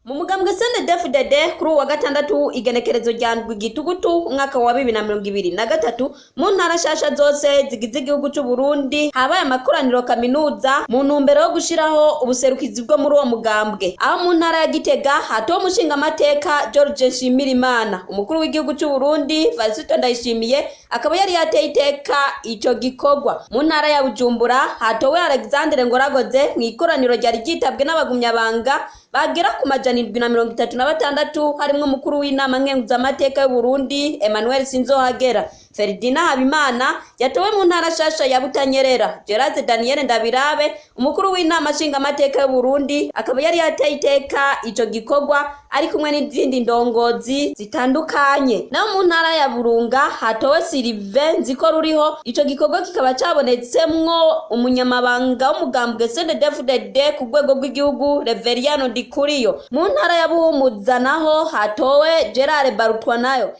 Mu mugambwe CNDD-FDD, kuri uwa gatandatu igenekerezo rya 7 Gitugutu umwaka wa 2023, mu ntara nshasha zose zigize igihugu c'u Burundi habaye amakoraniro kaminuza mu ntumbero yo gushiraho ubuserukizi bwo muri uwo mugambwe. Aho mu ntara ya Gitega hatowe umushingamateka George Nshimirimana. Umukuru w'igihugu c'u Burundi Varisito Ndayishimiye akaba yari yateye iteka ico gikorwa. Mu ntara ya Bujumbura hatowe Alexandre Ngoragoze mw'ikoraniro ryari ryitabwe n'abagumyabanga bagera ku 736, harimwo umukuru w'inama nkenguzamateka y'u Burundi Emmanuel Sinzohagera. Ferdinand Habimana yatowe mu ntara shasha ya Butanyerera. Gerard Daniel Ndabirabe, umukuru w'inama nshingamateka y'u Burundi, akaba yari yateye iteka ico gikorwa ari kumwe n'izindi ndongozi zitandukanye. Naho mu ntara ya Burunga hatowe Sylvain Nzikoruriho. Ico gikorwa kikaba cabonetsemwo umunyamabanga w'umugambwe CNDD-FDD ku rwego rw'igihugu Reveriyano Ndikuriyo. Mu ntara ya Buhumuza naho hatowe Gerard Barutwanayo.